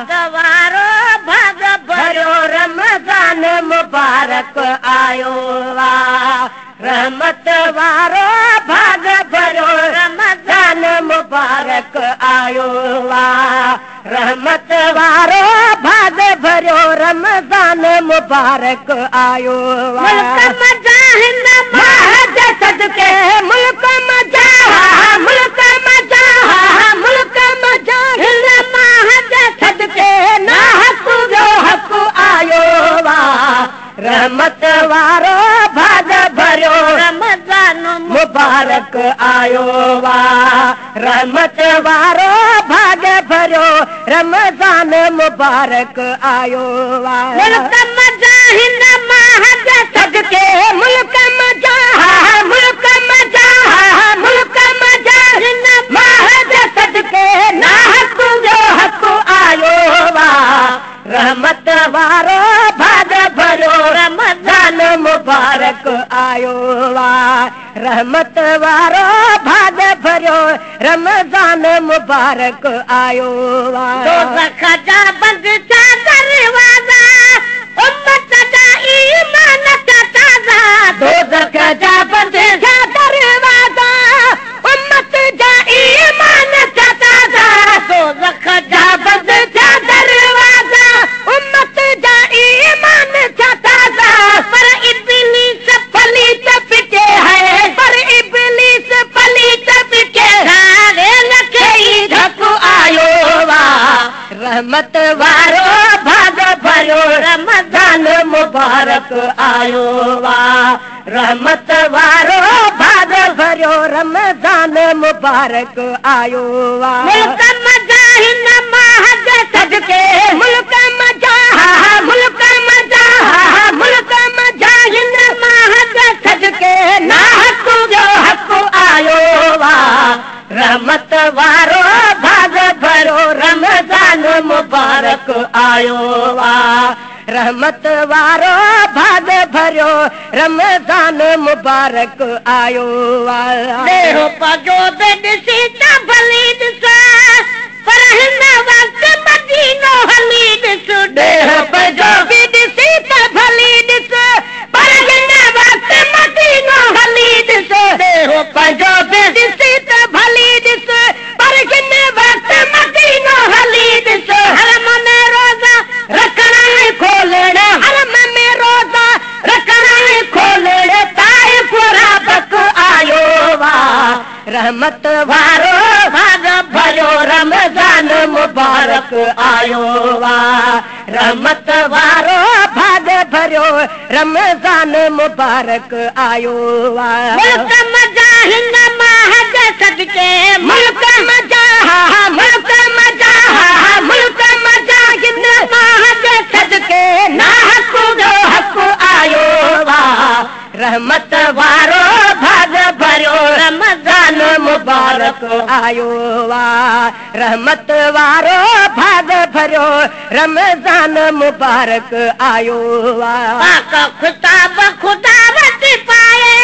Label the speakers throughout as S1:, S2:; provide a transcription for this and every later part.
S1: रहमत वारो भाग भरियो रमज़ान मुबारक आयो आ। रहमत वारो भाग भरियो रमज़ान मुबारक आयो आ। रहमत वारो भाग भरियो रमज़ान मुबारक आयो आ।
S2: मुल्क मजाहिद
S1: माह जे सदके मुल्क मजाह मुल्क मजाह मुल्क मजाहिद माह जे सदके ना हक जो हक आयो आ। रहमत वारो भाग भरियो
S2: रमज़ान
S1: मुबारक आयो आ। रहमत वारो भाग भरियो रमज़ान मुबारक आयो आ।
S2: मुल्क मजाहिद माह जे
S1: सदके मुल्क मजाह मुल्क मजाह मुल्क मजाहिद माह जे सदके ना हक जो हक आयो आ। रहमत वारो भाग भरियो रमज़ान मुबारक आयो आ। रहमत वारो भाग भरियो रमज़ान मुबारक आयो आ।
S2: दोज़ख जा बंद थिया दरवाज़ा उम्मत जा ईमान थिया ताज़ा।
S1: दोज़ख जा बंद थिया दरवाज़ा उम्मत जा ईमान थिया ताज़ा।
S2: दोज़ख
S1: जा बंद थिया दरवाज़ा उम्मत जा ईमान थिया ताज़ा।
S2: पर इब्लीस
S1: पलीत पिटे है पर इब्लीस पलीत पिटे
S2: सारे लखे
S1: ई धक आयो आ। रहमत वारो भाग भरियो रमज़ान मुबारक आयो आ। रहमत वारो भाग भरियो रमज़ान मुबारक आयो आ।
S2: मुल्क मजाहिद माह जे
S1: सदके मुल्क मजाह मुल्क मजाह मुल्क मजाहिद माह जे सदके ना हक जो हक आयो आ। रहमत वारो भाग भरियो रमज़ान मुबारक आयो आ। रहमत वारो भाग भरियो रमज़ान मुबारक आयो आ।
S2: देह पजो बि ॾिसी त भली ॾिस पर हिन वक़्तु मदीनो हली ॾिस।
S1: देह पजो बि ॾिसी त भली ॾिस पर हिन वक़्तु मदीनो हली ॾिस।
S2: देह
S1: पजो बि ॾिसी त भली ॾिस पर हिन वक़्तु मदीनो हली ॾिस।
S2: हरम में रोज़ा
S1: रखण ऐं खोलण हरम में रोज़ा रखण ऐं खोलण ताइफ़ राबक आयो आ। रहमत वारो भाग भरियो रमज़ान मुबारक आयो आ। रहमत वारो भाग भरियो रमज़ान मुबारक आयो आ।
S2: मुल्क मजाहिद माह जे सदके
S1: मुल्क मजाह मुल्क मजाह मुल्क मजाहिद माह जे सदके ना हक जो हक आयो आ। रहमत वारो भाग भरियो रमज़ान मुबारक आयो आ। रहमत वारो भाग भरियो रमज़ान मुबारक आयो आ।
S2: पाक ख़िताब ख़ुदा वटि पाए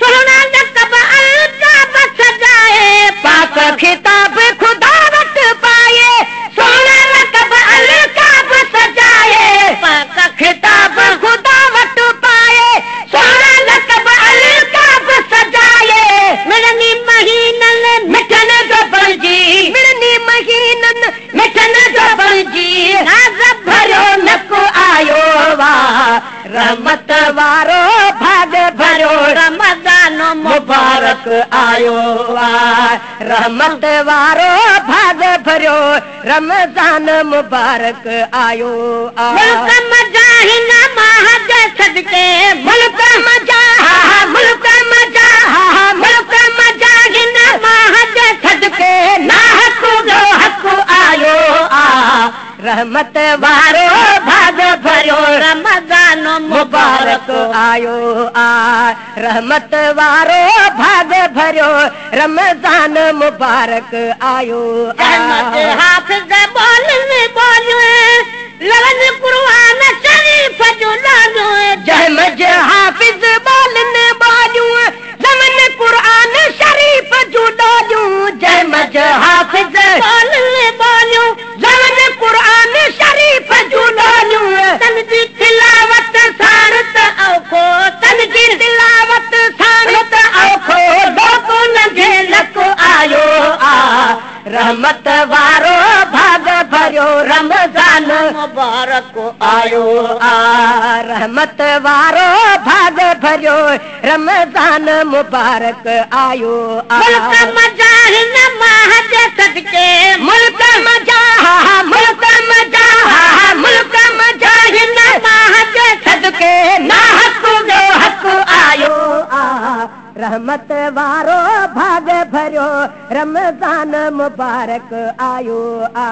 S2: सुहिणा लक़ब अल्ताब सजाए।
S1: पाक ख़िताब ख़ुदा वटि पाए सुहिणा लक़ब अल्ताब सजाए।
S2: पाक
S1: ख़िताब ख़ुदा वटि पाए सुहिणा लक़ब अल्ताब सजाए।
S2: मिड़नी महीननि
S1: मिठन जो बणिजी मिड़नी महीननि मिठन जो बणिजी
S2: नाज़
S1: भरियो नक आयो आ। रहमत वारो भाग भरियो
S2: रमज़ान
S1: मुबारक आयो आ। रहमत वारो भाग भरियो रमज़ान मुबारक आयो आ।
S2: मुल्क मजाहिद माह जे सदके
S1: मुल्क मजाह मुल्क मजाह मुल्क मजाहिद
S2: माह जे
S1: सदके ना हक जो हक आयो आ। रहमत वारो भाग भरियो
S2: रमज़ान
S1: मुबारक आयो आ। रहमत वारो भाग भरियो रमज़ान मुबारक आयो आ।
S2: हाफ़िज़ ॿोलियुनि ॿोलियूं लवन कुर्बान शरीफ़ जूं ॻाल्हियूं।
S1: जंहिं हाफ़िज़ ॿोलियुनि ॿोलियूं लवन कुर्बान शरीफ़ जूं ॻाल्हियूं। रहमत वारो भाग भरियो रमज़ान
S2: मुबारक आयो
S1: आ। रहमत वारो भाग भरियो रमज़ान मुबारक आयो आ।
S2: मुल्क मज़ा हिन माह जे सदके,
S1: मुल्क मज़ा, मुल्क मज़ा, मुल्क मज़ा हिन
S2: माह जे
S1: सदके, ना हक़ जो हक़ आयो आ। रहमत वारो भाग भरियो रमज़ान मुबारक आयो आ।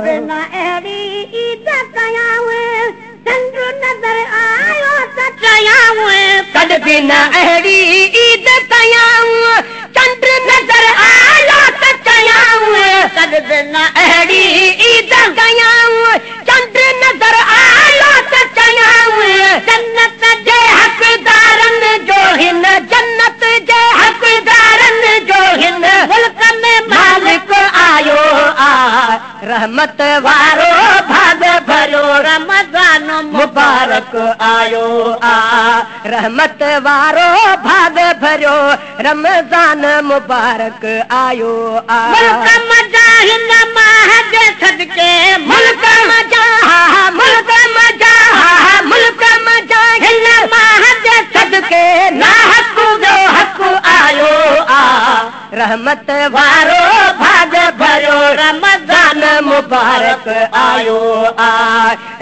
S2: बिना अहिड़ी ईद कयाऊं, चंड नज़र आयो त चयाऊं।
S1: कॾहिं बि न अहिड़ी ईद कयाऊं, चंड नज़र आयो त चयाऊं।
S2: कॾहिं बि न
S1: अहिड़ी ईद कयाऊं, चंड नज़र आयो त चयाऊं।
S2: जन्नत
S1: जे हक़दारनि जो हिन, जन्नत जे हक़दारनि जो हिन
S2: मुल्क में
S1: मालिक आयो आ। रहमत वारो भाग भरियो
S2: रमज़ान
S1: मुबारक आयो आ। रहमत वारो भाग भरियो रमज़ान मुबारक आयो आ।
S2: मुल्क मज़ा हिन माह जे सदके,
S1: मुल्क मज़ा, मुल्क मज़ा, मुल्क मज़ा
S2: हिन माह जे
S1: सदके, ना हक़ जो हक़ आयो आ। रहमत वारो भाग भरियो
S2: रमज़ान
S1: मुबारक आयो आ।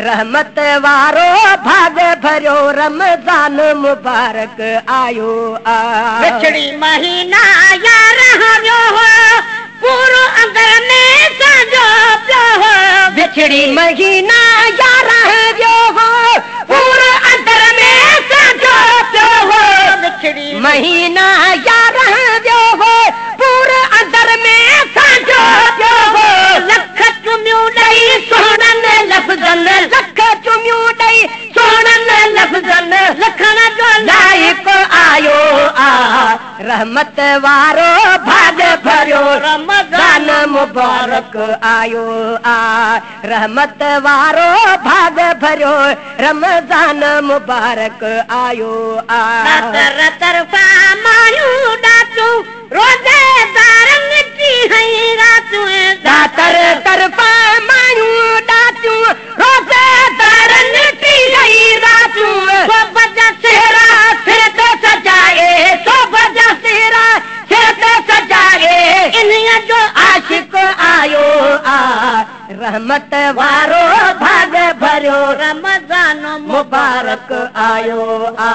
S1: रहमत वारो भाग भरियो रमज़ान मुबारक आयो आ।
S2: विछड़ी महीना यार वियो हो, पूरो अंदर में साजो पियो हो।
S1: विछड़ी महीना यार वियो हो, पूरो अंदर में साजो पियो हो।
S2: विछड़ी
S1: महीना यार वियो हो, पूरो अंदर में साजो पियो हो।
S2: लख चुमियूं
S1: ॾेई सुहिणनि लफ़्ज़नि, लख चुमियूं ॾेई सुहिणनि लफ़्ज़नि,
S2: लखण जो
S1: लाइक़ आयो आ। रहमत वारो भाग भरियो
S2: रमज़ान
S1: मुबारक आयो आ। रहमत वारो भाग भरियो रमज़ान मुबारक आयो आ।
S2: तर तरफ़ा मायूं ॾाटूं, रोज़ेदारनि जी हई रातियूं।
S1: दातर तरफ़ा मायूं ॾाटियूं, रोज़ेदारनि जी हई रातियूं।
S2: सोब जा
S1: सेहरा सिर ते सजाए, सोब जा सेहरा सिर ते सजाए,
S2: इन्हीअ जो
S1: आशिक आयो आ। रहमत वारो भाग भरियो
S2: रमज़ान
S1: मुबारक आयो आ।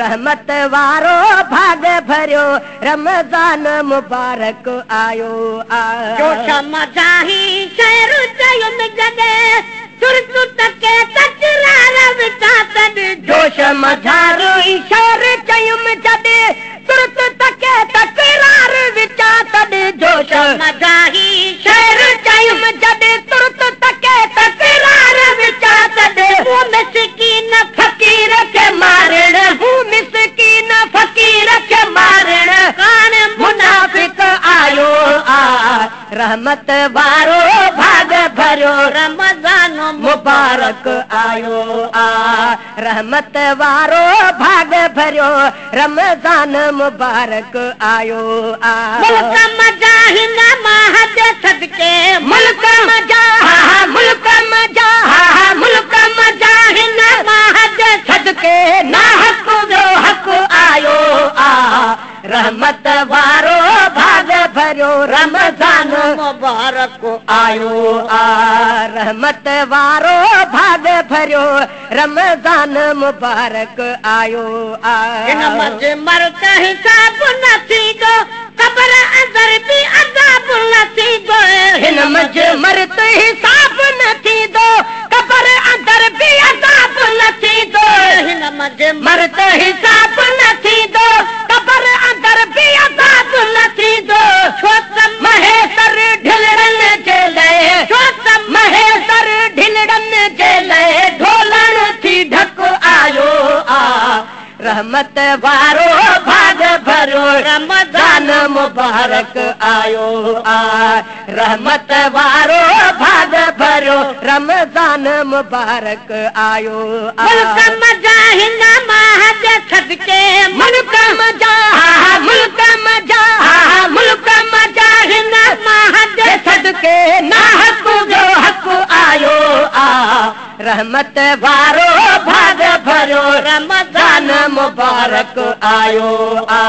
S1: रहमत वारो भाग भरियो रमज़ान मुबारक आयो आ।
S2: जोश मज़ाही शहर चयुमि जॾहिं, तुरत तके तकरार विचां तॾहिं।
S1: जोश मझारी शहर चयुमि जॾहिं, तुरत तके तकरार विचां तॾहिं। जोश
S2: मज़ाही
S1: शहर चयुमि जॾहिं, तुरत तके तकरार विचां तॾहिं।
S2: हू मिसकीन
S1: फ़क़ीर खे मारण, हू मिसकीन फ़क़ीर खे मारण,
S2: कान
S1: मुनाफ़िक आयो आ। रहमत वारो भाग भरियो
S2: रमज़ान
S1: मुबारक आयो आ। रहमत वारो भाग भरियो रमज़ान मुबारक आयो आ।
S2: मुल्क मज़ा हिन माह जे सदके,
S1: मुल्क मज़ा, मुल्क मज़ा, मुल्क मज़ा
S2: हिन माह जे
S1: सदके, ना हक़ जो हक़ आयो आ। रहमत वारो भाग भरियो रमज़ान
S2: मुबारक
S1: आयो आ। रहमत वारो भाग भरियो रमज़ान मुबारक आयो आ।
S2: हिन मंझि मर्द हिसाब न थींदो, क़बर अंदरि बि अज़ाब न थींदो।
S1: हिन मंझि मर्द हिसाब न थींदो, क़बर अंदरि बि अज़ाब न थींदो।
S2: हिन मंझि
S1: मर्द हिसाब न थींदो, क़बर अंदरि बि अज़ाब न थींदो।
S2: छो त
S1: महेसर ढिलड़नि जे लाइ,
S2: छो त
S1: महेसर ढिलड़नि जे लाइ ढोलण थी ढक आयो आ। रहमत वारो भाग भरियो
S2: रमज़ान
S1: मुबारक आयो आ। रहमत वारो भाग भरियो रमज़ान मुबारक आयो आ।
S2: मुल्क मज़ा हिन माह जे सदके,
S1: मुल्क मज़ा, मुल्क मज़ा, मुल्क मज़ा
S2: हिन माह जे
S1: रहमत वारो भाग भरियो रमज़ान मुबारक आयो आ।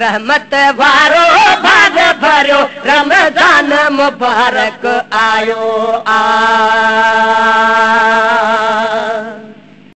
S1: रहमत वारो भाग भरियो रमज़ान मुबारक आयो आ।